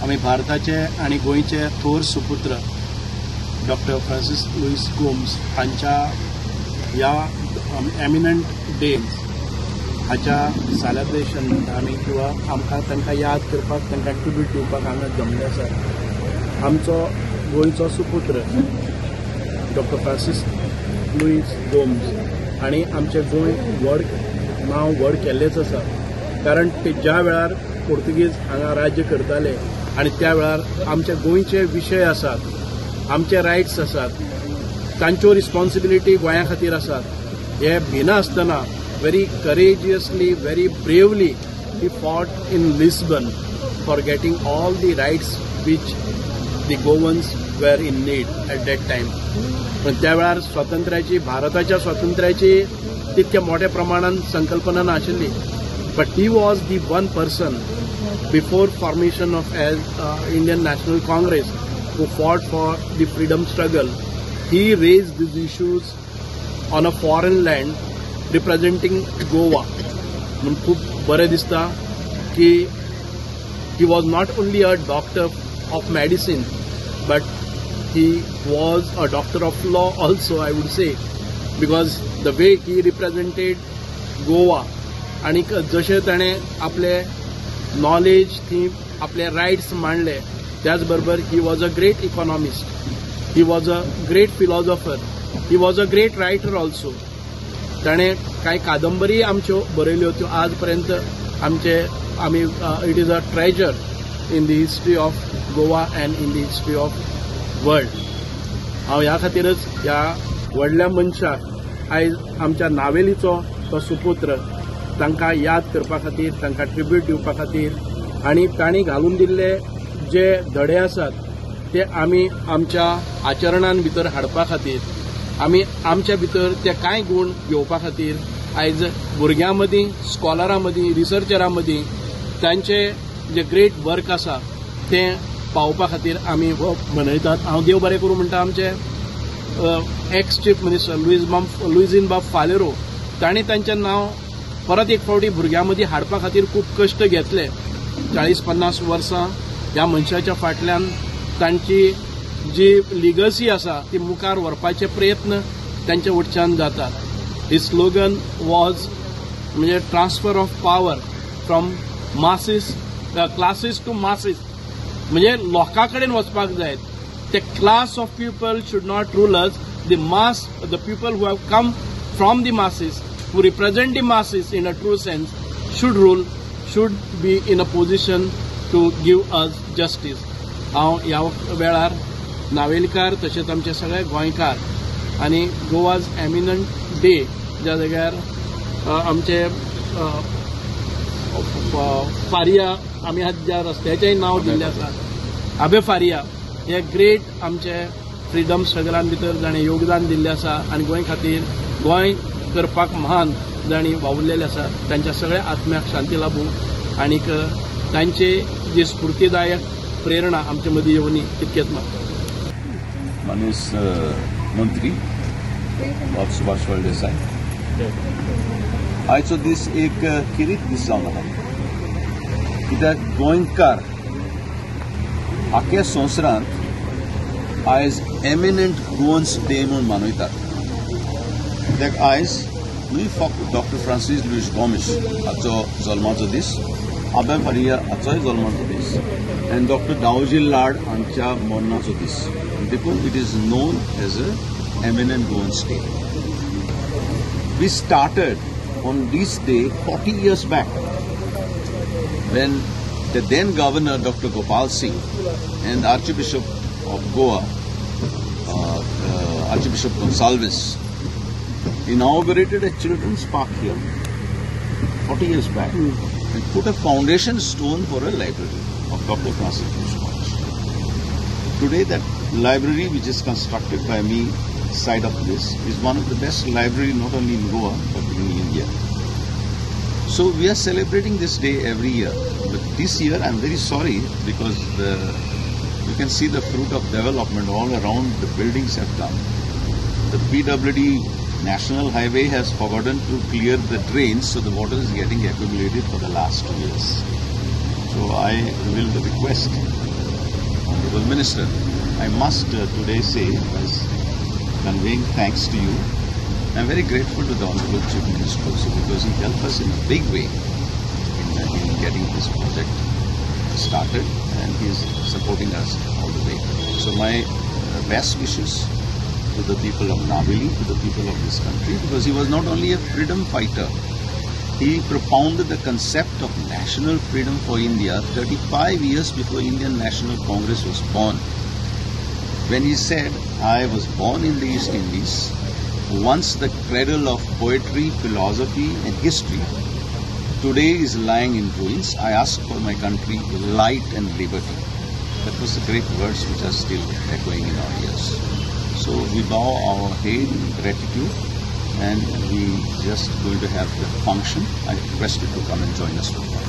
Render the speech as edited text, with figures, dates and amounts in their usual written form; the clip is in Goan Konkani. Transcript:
आमी भारताचे आनी गोंयचे थोर सुपुत्र डॉक्टर फ्रांसीस लुईस गोम्स हांच्या ह्या एमिनंट डे हाच्या सेलेब्रेशन म्हणटा आमी किंवा आमकां तांकां याद करपाक तांकां ट्रिब्यूट दिवपाक हांगा जमले आसा. आमचो गोंयचो सुपुत्र डॉक्टर फ्रांसीस लुईस गोम्स आनी आमचें गोंय व्हड नांव व्हड केल्लेंच आसा, कारण ते ज्या वेळार पोर्तुगीज हांगा राज्य करताले आनी त्या वेळार आमचे गोंयचे विशय आसात, आमचे रायट्स आसात, तांच्यो रिस्पॉन्सिबिलिटी गोंया खातीर आसात, हे भिनासतना very courageously, very bravely he fought in Lisbon for getting all the rights which the Goans were in need at that time. पण त्या वेळार स्वातंत्र्याची, भारताच्या स्वातंत्र्याची तितक्या मोठ्या प्रमाणान संकल्पना नाशिल्ली, but he was the one person before formation of as Indian National Congress who fought for the freedom struggle. He raised these issues on a foreign land representing Goa. म्हणून खूब बरें दिसता की he was not only a doctor of medicine, but he was a doctor of law also, I would say, because the way he represented Goa आनी जशें ताणें आपले नॉलेज थी आपले रायट्स मांडले, त्याच बरोबर he was a great economist, he was a great philosopher, he was a great writer also. ताणें कांय कादंबरी आमच्यो बरयल्यो त्यो आज पर्यंत आमचे आमी it is a treasure in the history of Goa and in the history of world. हांव ह्या खातीरच ह्या व्हडल्या मनशाक आयज आमच्या नावेलीचो तो सुपुत्र तांकां याद करपा खातीर, तांकां ट्रिब्यूट दिवपा खातीर आनी तांणी घालून दिल्ले जे धडे आसात ते आमी आमच्या आचरणान भितर हाडपा खातीर, आमी आमच्या भितर ते कांय गूण घेवपा खातीर आयज भुरग्यां मदीं, स्कॉलरां मदीं, रिसर्चरां मदीं तांचे जे ग्रेट वर्क आसा तें पावोवपा खातीर आमी हो मनयतात. हांव देव बरें करूं म्हणटा आमचे एक्स चीफ मिनिस्टर लुईझीन बाब फालेरो, तांणी तांचें नांव परत एक फावटी भुरग्यां मदीं हाडपा खातीर खूब कश्ट घेतले. 40-50 वर्सां ह्या मनशाच्या फाटल्यान तांची जी लिगसी आसा ती मुखार व्हरपाचे प्रयत्न तांच्या वटच्यान जातात. ही स्लोगन वॉज म्हणजे transfer of power from masses classes to masses, म्हणजे लोकां कडेन वचपाक जाय. ते class of people should not rule us, the mass, the people who have come from the masses, who represent the masses in a true sense, should rule, should be in a position to give us justice. हांव ह्या वेळार नावेलकार तशेंच आमचे सगळे गोंयकार आनी गोवाज एमिनंट डे ज्या जाग्यार आमचे फारिया, आमी ज्या रस्त्याचेंय नांव दिल्लें आसा आबे फारिया, हे ग्रेट आमचे फ्रिडम स्ट्रगलान भितर जाणें योगदान दिल्लें आसा आनी गोंय खातीर गोंय करपाक महान जांणी वावुरलेले आसा तांच्या सगळ्या आत्म्याक शांती लाभूं आनीक तांचे जी स्फूर्तीदायक प्रेरणा आमचे मदीं येवनी तितकेच मागता. मानेस्त मंत्री बाब सुभाष फळदेसाय, आयचो दीस एक खेरीत दीस जावन आसा, कित्याक गोंयकार आख्या संवसारांत आयज एमिनंट गोवन्स डे म्हूण मनयतात. कित्याक आयज न्हय फक्त डॉक्टर फ्रांसीस लुईस गोमेश हाचो जल्माचो दीस, आबे फारिया हाचोय जल्माचो दीस आनी डॉक्टर दावजी लाड हांच्या मरणाचो दीस. देखून it is known as a eminent Goans day. We started on this day 40 years back when the then governor Dr. Gopal Singh and Archbishop of Goa, Archbishop Gonsalves, inaugurated a children's park here 40 years back and put a foundation stone for a library of Dr. Francis Louis Gomes. Today that library, which is constructed by me side of this, is one of the best library not only in Goa but in India. So we are celebrating this day every year, but this year I'm very sorry because you can see the fruit of development all around. The buildings have come. The PWD National Highway has forgotten to clear the drains, so the water is getting accumulated for the last 2 years. So I will request Honorable Minister, I must today say, as conveying thanks to you, I am very grateful to the Honorable Chief Minister also, because he helped us in a big way in getting this project started, and he is supporting us all the way. So my best wishes to the people of Navelim, to the people of this country, because he was not only a freedom fighter, he propounded the concept of national freedom for India 35 years before Indian National Congress was born. When he said, I was born in the East Indies, once the cradle of poetry, philosophy and history, today is lying in ruins. I ask for my country light and liberty. That was the great words which are still echoing in our ears. So we bow our head in gratitude, and we just going to have the function. I request you to come and join us for the function.